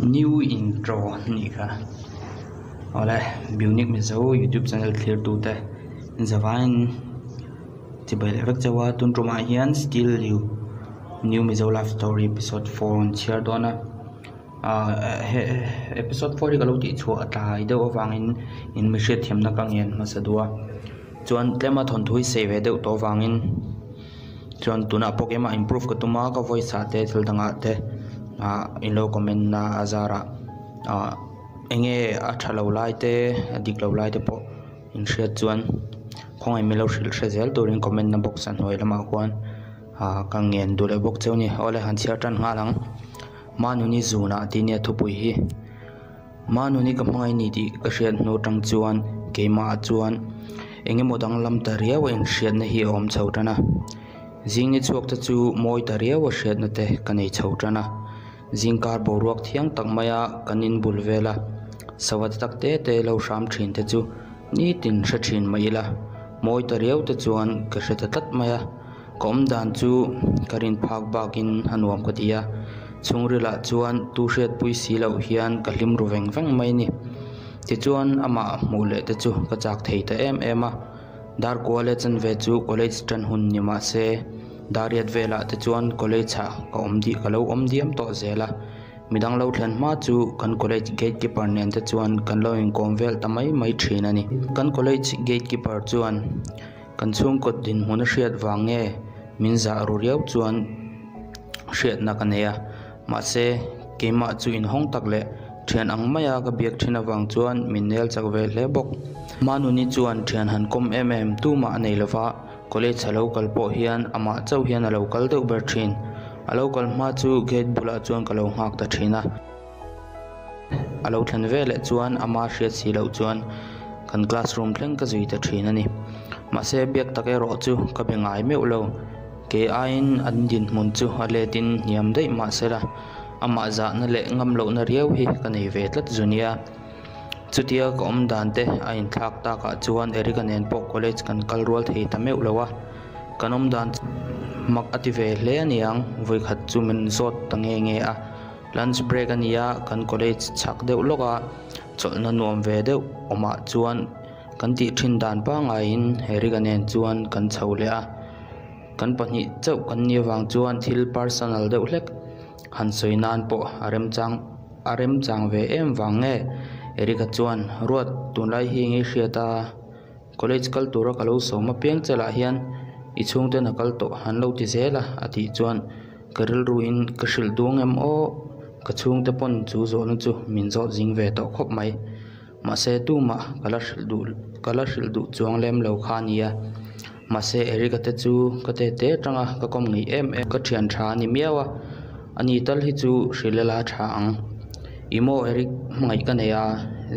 New intro nih kha. Awle Bunique Mizo YouTube channel thlir tute zavaiin chibai leh vek chauh a tun tumah hian still you new Mizo love story episode 4 an chhiar dawn a ah he episode 4 hi ka lo tih chhuah a tlai deuh avangin in mi hriatthiamna ka ngen hmasa duh a chuan tlema thawnthu hi sei ve deuh tawh avangin. Chuan tunah pawh keimah improve ka tum a ka voice ah te thil dangah te ah in lo comment na a zarah ah eng nge a tha lo lai te a dik lo lai te pawh in hriat chuan khawngaih min lo hrilh hre zel turin comment na box a hnuai lamah khuan ah ka ngen duh leh bawk cheu a ni awle han chhiar tan nghal ang Manuni zunah tih nia thupui hi. Manuni ka hmangaih ni tih ka hriat hnu atang chuan keimah chuan eng emaw danglam ta riau a inhriatna hi a awm chho tan a, zing ni chhuak te chu mawi ta riau a hriatna te ka nei chho tan a, zingkar boruak thiang tak maia kan inbul vel a, sava te tak te te lo hram thin te chu nitin hre thin mah ila mawi ta riau te chuan ka hre ta tlat mai a. Ka awm dan chu ka rin phak bakin a nuam ka ti a, chhungrilah chuan tu hriatpui si loh hian ka hlim ru veng veng mai ni. Tichuan amah hmuh leh te chu ka chak thei ta em em a, Darkuala chanve chu college tan hun ni mah se Dariat velah te chuan college ah ka awm dih ka lo awm diam tawh zel a, midang lo thlen hma chu kan college gate keeper nen te chuan kan lo inkawm vel ta mai mai thin a ni. Kan college gate keeper chuan. Kan chhungkaw dinhmun a hriat vang nge min zah ru riau chuan hriatna ka nei a, mahse keimah chu inhawng tak leh thian ang maia ka biak thin avang chuan min nel chak ve hle bawk. Manuni chuan thian han kawm em em tumah a nei lova, college a lo kal pawh hian amah chauh hian a lo kal deuh ber thin. A lo kal hma chu gate bulah chuan ka lo nghak ta thin a. A lo thlen ve leh chuan ama hriat si loh chuan kan classroom thleng ka zui ta thin a ni. Mahse biak tak erawh chu ka be ngai meuh lo. Kei aiin an dinhmun chu a letin hniam daih mah sela amah zahna leh ngam lohna riau hi ka nei ve tlat zu nia. Chutia ka awm dan te a inthlak takah chuan Eric-a nen pawh college kan kal rual thei ta meuh lo a. Kan awm dan chu mak a ti ve hle a niang, vawikhat chu min zawt ta nge nge a. Lunch break a ni a, kan college chhak deuh lawk a, chawlhna nuam ve deuh awmah chuan kan tih thin dan pangaiin Eric-a nen chuan kan chho leh a, kan pahnih chauh kan nih avang chuan thil personal deuh hlek han sawi nan pawh a remchang a remchang ve em vang nge Eric-a chuan ruat tunlai hi eng i hriat a. College kal tura ka lo sawm apiang che lah hian i chhungten a kal tawh an lo ti zel a a tih chuan ka rilruin ka hrilh duang em aw ka chhungte pawn chu zawhna chu min zawt zing ve tawh khawp mai. Mahse tumah ka la hrilh duh ka la hrilh duh chuang lem lo kha a nia. Mahse Eric-a te chu ka tete atanga ka kawm ngeih em em ka thian tha a ni miau a, ani tal hi chu hrilh ila tha ang. Ih maw Eric hmangaih ka nei a,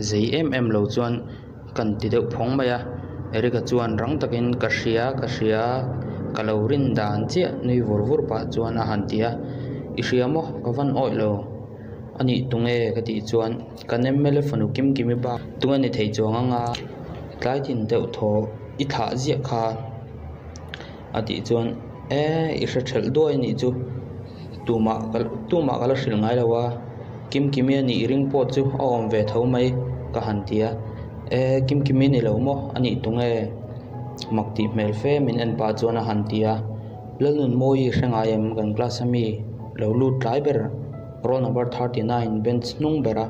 zei em em lo chuan. Kan ti deuh phawng mai a, Eric-a chuan rang takin ka hria ka hria ka lo rin dan chiah nui vur vur pah chuan a han ti a, I hria maw ka van awih lo a nih tunge ka tih chuan kan mla fanu kim kimi bak tunge ni thei chuang anga tlai tin deuh thaw i thlah ziah kha a tih chuan e i hre thelh duai a nih chu tumah tumah ka la hrilh ngai lo a Kimkimi a nih ring pawh chu a awm ve tho mai ka han ti a e Kimkimi ni lo maw a nih tunge mak tih hmel fe min en pah chuan a han ti a Lalnunmawii hre ngai em kan class a mi lo lut tlai ber roll number 39 bench hnung bera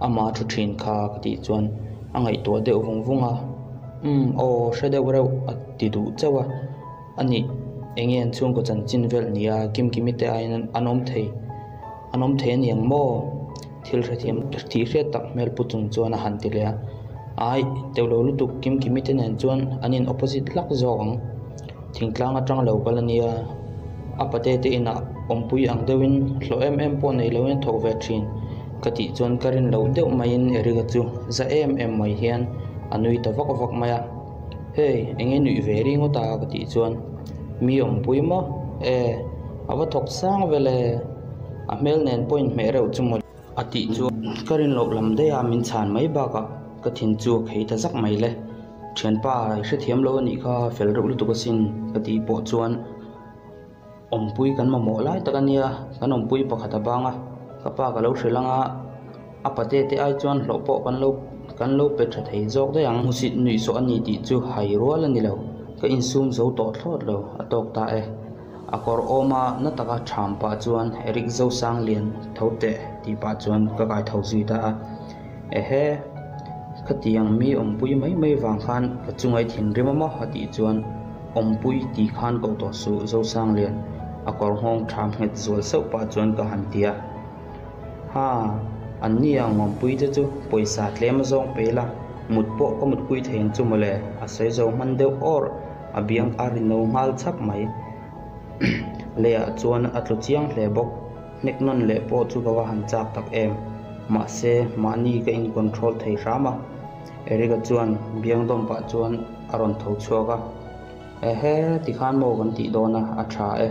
amah thu thin kha ka tih chuan a ngaihtuah deuh vung vung a umm aw hre deuh reuh a ti duh chauh a a nih eng nge an chhungkaw chanchin vel nia Kimkimi te aiin an awm thei an awm thei a ni ang maw thil hrethiam tih hriat tak hmel pu chung chuan a han ti leh a ai teuh lo lutuk Kimkimi te nen chuan an in opposite hlak zawk ang thingtlang atang lo kal a nia a pate te inah awmpui ang deuhin hlawh em em pawh nei loin a thawk ve thin ka tih chuan ka rin loh deuh maiin Eric-a chu za em em mai hian a nui ta vak vak mai a hei eng nge nuih ve ringawt a ka tih chuan mi awmpui maw e a va thawk sang vel e a hmel nen pawh inhmeh reuh chu maw a tih chuan ka rin loh lam daih a min chhan mai bakah ka thin chu a khei ta zak mai le thianpa i hrethiam lo a nih kha fel reuh lutuk asin ka tih pawh chuan awmpui kan mamawh lai tak a nia kan awmpui pakhat a bang a ka pa ka lo hrilh ang a. A pate te ai chuan hlawh pawh kan lo kan lo pe tha thei zawk daih ang. Hmusit nuihsawh a ni tih chu hai rual a ni lo. Ka insum zo tawh thlawt lo, a tawk ta e. A kawr awma na taka ṭham pah chuan Eric Zosanglian tho teh tih pah chuan ka kai tho zui ta a. Ehe, khatiang mi awmpui mai mai vang khan ka chunga i thinrim a maw? a tih chuan Awmpui tih khan koh tawh suh Zosanglian a kawr nghawng ṭham nghet zual sauh pah chuan ka han ti a. Ha, an ni ang awmpui te chu pawisa tlem a zawng pe ila mut pawh ka mutpui thei ang chu mawle, a sawi zo hman deuh awr. A biang a ri no nghal chhap mai. Leiah chuan a tlu chiang hle bawk. Hnek nawn leh pawh chu ka va han chak tak em. Mahse, mahni ka in control thei hram a. Eric-a chuan biang dawm pah chuan a rawn tho chhuak a. Ehe, tikhan maw kan tih dawn a, a tha e.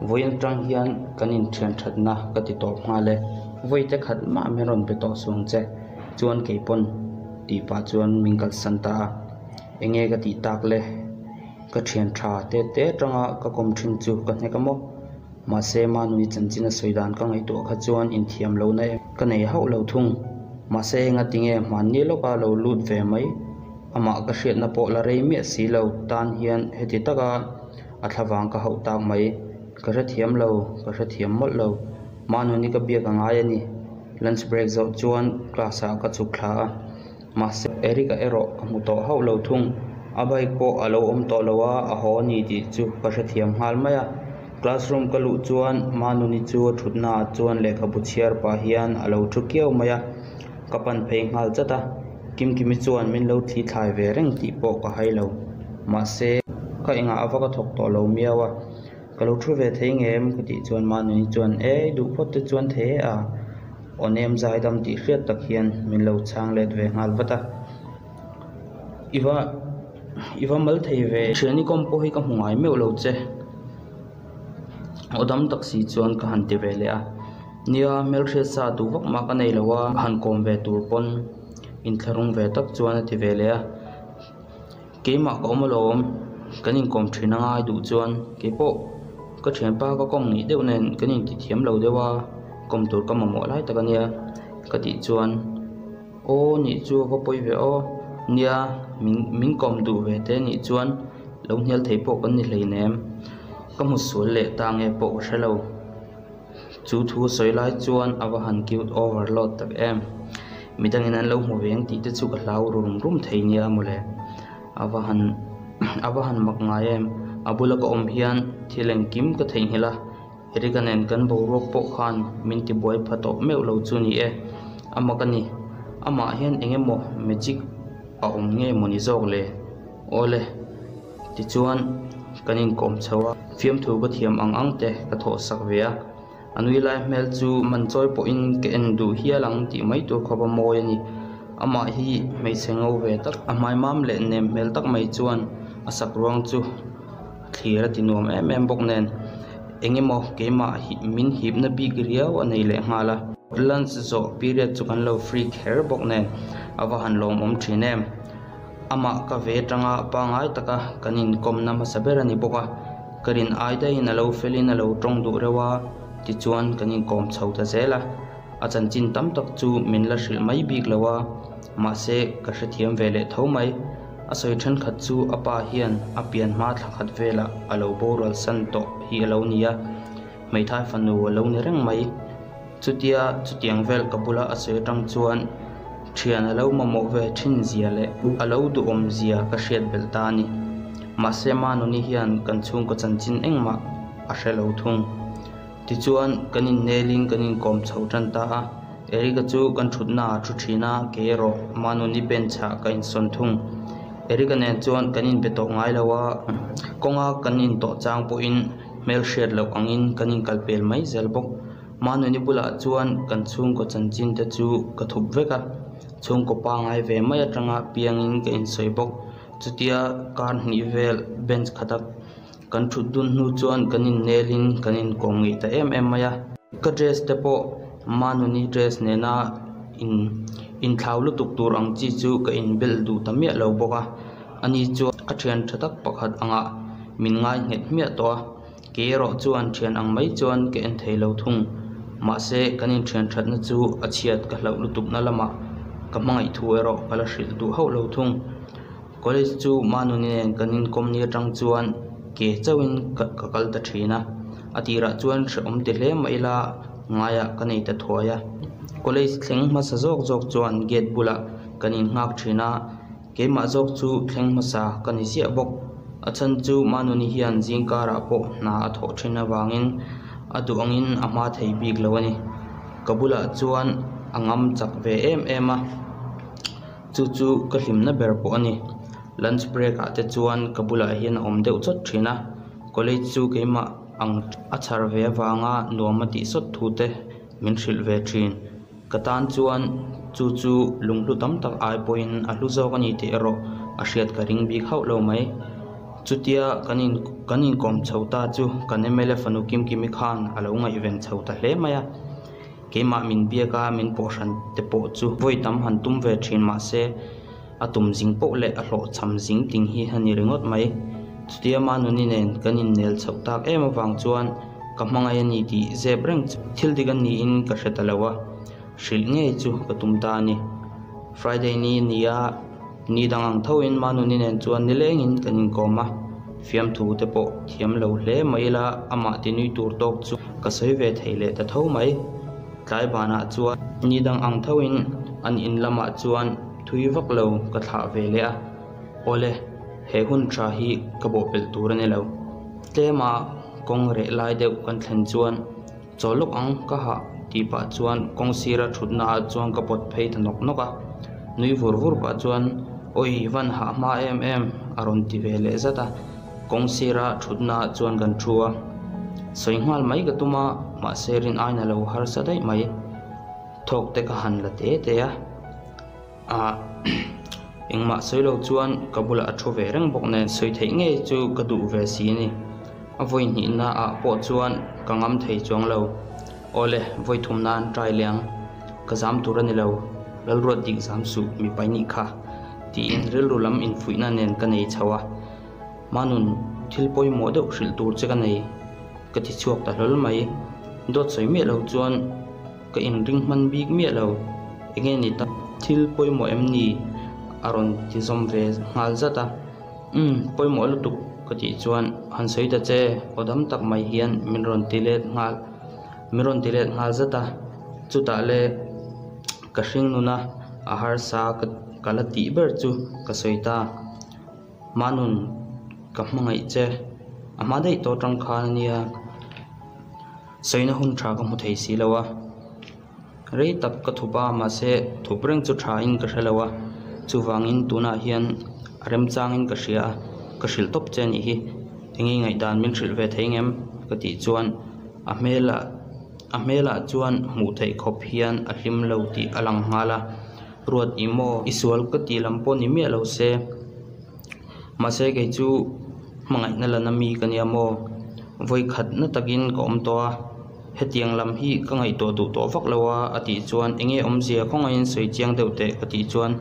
Vawiin atang hian kan inthian thatna ka ti tawp nghal e. Vawi te khat mah min rawn be tawh suang che. Chuan keipawn tih pah chuan min kalsan ta a. Enge ka tih tak le? Ka thian tha te te atanga ka kawm thin chu ka hnek a maw? Mahse Manuni chanchin a sawi dan ka ngaihtuah kha chuan inthiam lohna em ka nei hauh lo thung. Mahse enga tinge hmanni lawka lo lut ve mai? Amah ka hriatna pawh la rei miah si lo tan hian heti taka a thlavang ka hauh tak mai. Ka hrethiam lo, ka hrethiam mawlh lo. Manuni ka biak a ngai a ni. Lunch break zawh chuan class ah ka chhuk thla a. Mahse, Eric-a erawh ka hmu tawh hauh lo thung. A bike pawh a lo awm tawh lo a, a haw a ni tih chu ka hrethiam nghal mai a. Classroom ka luh chuan Manuni chu a thutnaah chuan lehkhabu chhiar pah hian a lo thu kiau mai a, ka pan phei nghal chat a. Kimkimi chuan min lo thli thlai ve reng tih pawh ka hai lo. Mahse, ka engah a va ka thawk tawh lo miau a, ka lo thu ve thei ngem ka tih chuan Manuni chuan, Ei, duh phawt te chuan thei e a. Aw nem zaidam tih hriat tak hian min lo chhang let ve nghal vat a. I va i va mal thei ve. Thiani kawm pawh hi ka hmu ngai meuh lo che. Aw dam tak si chuan ka han ti ve leh a. Nia hmelhriat sa duh vak mah ka nei lo a, ka han kawm ve tur pawn inthlahrung ve tak chuan a ti ve leh a. Keimah ka awm alawm, kan inkawm thin a ngai duh chuan keipawh ka thianpa ka kawm ngei deuh nen kan inti thiam lo deuh a, kawm tur ka mamawh lai tak a nia ka tih chuan aw nih chu a va pawi ve aw nia min min kawm duh ve te nih chuan lo hnial thei pawh kan ni hleinem ka hmu sual leh ta nge pawh ka hre lo. Chu thu a sawi lai chuan a va han cute overload tak em. Midangin an lo hmu ve ang tih te chu ka hlau rum rum thei nia mawle. A va han a va han mak ngai em. A bula ka awm hian thil engkim ka theihnghilh a, Eric-a nen kan boruak pawh khan min ti buai pha tawh meuh lo chu ni e. A mak a ni. Amah hian eng emaw magic a awm nge mawni zawk le? Awle. Tichuan, kan inkawm chho a, fiamthu ka thiam ang ang te ka thawh sak ve a. A nui lai hmel chu man chawi pawhin ka en duh hial ang tih mai tur khawp a mawi a ni. Amah hi hmeichhe ngo ve tak, a hmai mam leh nem hmel tak mai chuan a sak ruang chu thlir a ti nuam em em bawk nen eng emaw keimah min hipna bik riau a nei leh nghal a. Lunch zawh period chu kan lo free kher bawk nen a va han lawmawm thin em. Amah ka ve atanga pangngai taka kan inkawmna hmasa ber a ni bawk a, ka rin ai daihin a lo felin a lo tawng duh reuh a, tichuan kan inkawm chho ta zel a. A chanchin tam tak chu min la hrilh mai bik lo a, mahse ka hrethiam ve leh tho mai. A sawi thenkhat chu a pa hian a pian hma thla khat velah a lo boral san tawh hi a lo ni a, hmeithai fanu a lo ni reng mai. Chutia chutiang vel ka bula a sawi atang chuan thian a lo mamawh ve thin zia leh a lo duhawm zia ka hriat belh ta a ni. Mahse Manuni hian kan chhungkaw chanchin engmah a hre lo thung. Tichuan kan innelin kan inkawm chho tan ta a, Eric-a chu kan thutna ah thu thin a, kei erawh Manuni bench ah ka insawn thung. Eric-a nen chuan kan inbe tawh ngai lo a, kawnga kan intawh chang pawhin hmelhriat loh angin kan inkalpel mai zel bawk. Manuni bulah chuan kan chhungkaw chanchin te chu ka thup vek a, chhungkaw pangngai ve mai atanga piangin ka insawi bawk. Chutia kar hnih vel bench khata kan thut dun hnu chuan kan innelin kan inkawm ngei ta em em mai a. Ka dress te pawh Manuni dress nena in inthlau lutuk tur ang chi chu ka inbelh duh ta miah lo bawk a, ani chuan a thian tha tak pakhat angah min ngai nghet hmiah tawh a. Kei erawh chuan thian ang mai chuan ka en thei lo thung. Mahse, kan inthian thatna chu a chhiat ka hlauh lutukna lamah ka hmangaih thu erawh ka la hrilh duh hauh lo thung. College chu Manuni nen kan inkawm ni atang chuan ke chauhin ka kal ta thin a, a tirah chuan hrehawm ti hle mah ila ngaiah ka nei ta thuai a. College thleng hmasa zawk zawk chuan gate bulah kan innghak thin a, keimah zawk chu thleng hmasa ka ni ziah bawk. A chhan chu Manuni hian zingkarah pawh hna a thawh thin avangin a duh angin a hma thei bik lo a ni. Ka bulah chuan a ngam chak ve em em a. Chu chu ka hlimna ber pawh a ni. Lunch break ah te chuan ka bulah hian a awm deuh chawt thin a, college chu keimah ang a chhar ve avanga nuam a tih sawt thu te min hrilh ve thin. Ka tan chuan chu chu lunghlu tam tak ai pawhin a hlu zawk a ni tih erawh a hriat ka ring bik hauh lo mai. Chutia kan in kan inkawm chho ta chu kan mla fanu Kimkimi khan a lo ngaihven chho ta hle mai a. Keimah min biak a, min pawh hran te pawh chu vawi tam han tum ve thin mah se a tum zing poh leh a hlawhchham zing ting hi a ni ringawt mai. Chutia Manuni nen kan innel chhoh tak em avang chuan ka hmangaih a ni tih zep reng chu thil dik a niin ka hre ta lo a, hrilh ngei chu ka tum ta a ni. Friday ni a ni a. Ni dang ang thoin Manuni nen chuan nilengin kan inkawm a, fiamthu te pawh thiam lo hle mai ila amah ti nui tur tawk chu ka sawi ve thei leh ta tho mai. Tlai banah chuan ni dang ang thoin an in lamah chuan thui vak lo ka thlah ve leh a, awle he hun tha hi ka bawhpelh tur a ni lo. Tlema kawng reh lai deuh kan thlen chuan Chaw lawk ang ka hah tih pah chuan kawng sira thutna ah chuan ka pawt phei ta nawk nawk a, nui vur vur pah chuan awi van hah hma em em a rawn ti ve leh zat a, kawng sira thutna ah chuan kan thu a, sawi nghal mai ka tum a mahse rin aina lo harsa daih mai, thawk te ka han la te te a. Ah, engmah sawi lo chuan ka bulah a thu ve reng bawk nen sawi theih ngei chu ka duh ve si a ni. A vawi hnihna ah pawh chuan ka ngam thei chuang lo. Awle, vawi thum nan try leh ang. Ka zam tur a ni lo, Lalruat dik zam suh mi pai nih kha, tiin rilru lam infuihna nen ka nei chho a. Manun, thil pawimawh deuh hrilh tur che ka nei, ka ti chhuak ta hlawl mai. Dawt sawi miah lo chuan. Ka inring hman bik miah lo, enge ni ta? Thil pawimawh em ni? A rawn ti zawm ve nghal zat a. Umm, pawimawh lutuk ka tih chuan han sawi ta che, aw dam tak mai hian min rawn ti let nghal, min rawn ti let nghal zat a. Chutah le ka hring nuna a harsa ka la tih ber chu ka sawi ta. Manun, ka hmangaih che, a hma daih tawh atang khan a nia. Sawina hun tha ka hmu thei si lo a, rei tak ka thup a mahse thup reng chu tha in ka hre lo a, chuvangin tunah hian a remchangin ka hria a, ka hrilh tawp che anih hi, enge ngaihdan min hrilh ve thei ngem ka tih chuan a hmelah a hmelah chuan hmuh theih khawp hian a hlim lo tih a lang nghal a, ruat i maw i sual ka tih lam pawh ni miah lo se. Mahse kei chu hmangaihna lana mi ka nia maw? Vawi khatna takin ka awm tawh a, hetiang lam hi ka ngaihtuah duh tawh vak lo a a tih chuan enge awmzia khawngaihin sawi chiang deuh teh ka tih chuan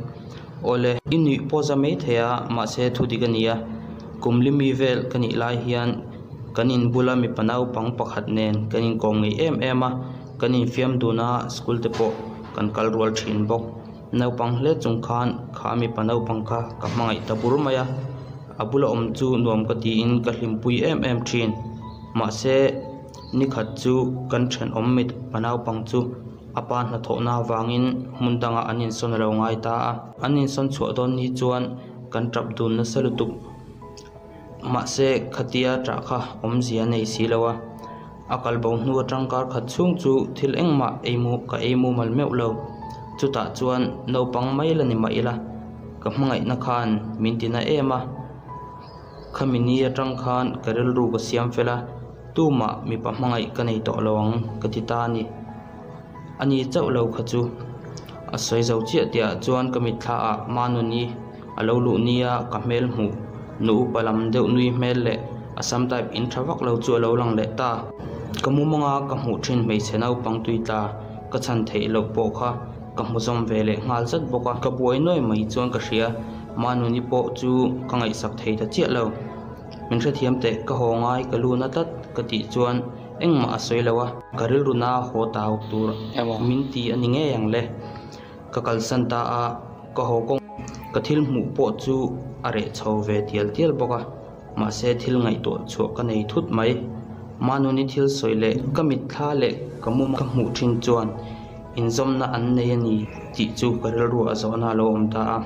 Awle, i nuih pawh za mai thei a, mahse thu dik a nia. Kum li mi vel ka nih lai hian kan in bula mipa naupang pakhat nen kan inkawm ngei em em a, kan infiam dun a, school te pawh kan kal rual thin bawk. Naupang hle chung khan kha mipa naupang kha ka hmangaih ta bur mai a, a bula awm chu nuam ka tiin ka hlimpui em em thin. Mahse, nikhat chu kan thenawm mipa naupang chu a pa hnathawhna avangin hmun dangah an insawn a lo ngai ta a. An insawn chhuah dawn ni chuan kan tap dun nasa lutuk. Mahse, khatia tah kha awmzia a nei si lo a. A kal bo hnu atang kar khat chhung chu thil engmah ei mu ka ei mumal meuh lo. Chutah chuan naupang mai la ni mah ila, ka hmangaihna khan min ti na em a. Khami ni atang khan ka rilru ka siam fel a, tumah mipa hmangaih ka nei tawh lo ang ka ti ta a ni. Ani chauh lo kha chu a sawi zo chiah tihah chuan ka mitthla ah Manuni a lo luh nia ka hmel hmuh nu upa lam deuh nui hmel leh a sam type in tha vak lo chu a lo lang leh ta. Ka mumanga ka hmuh thin hmeichhe naupang tui tla ka chhan theih loh pawh kha ka hmu zawm ve leh nghal zat bawk a. Ka buai nuai mai chuan ka hria, Manuni pawh chu ka ngaihsak thei ta chiah lo. Min hrethiam teh ka haw ngai ka lu na tlat ka tih chuan. Engmah a sawi lo a, ka rilru na haw tau tur emaw min ti a ni ngei ang le. Ka kalsan ta a, ka haw kawng. Ka thil hmuh pawh chu a reh chho ve tial tial bawk a, mahse thil ngaihtuah chhuah ka nei thut mai. Manuni thil sawi leh ka mitthla leh ka mum ka hmuh thin chuan inzawmna an nei a ni tih chu ka rilru a zawhna a lo awm ta a.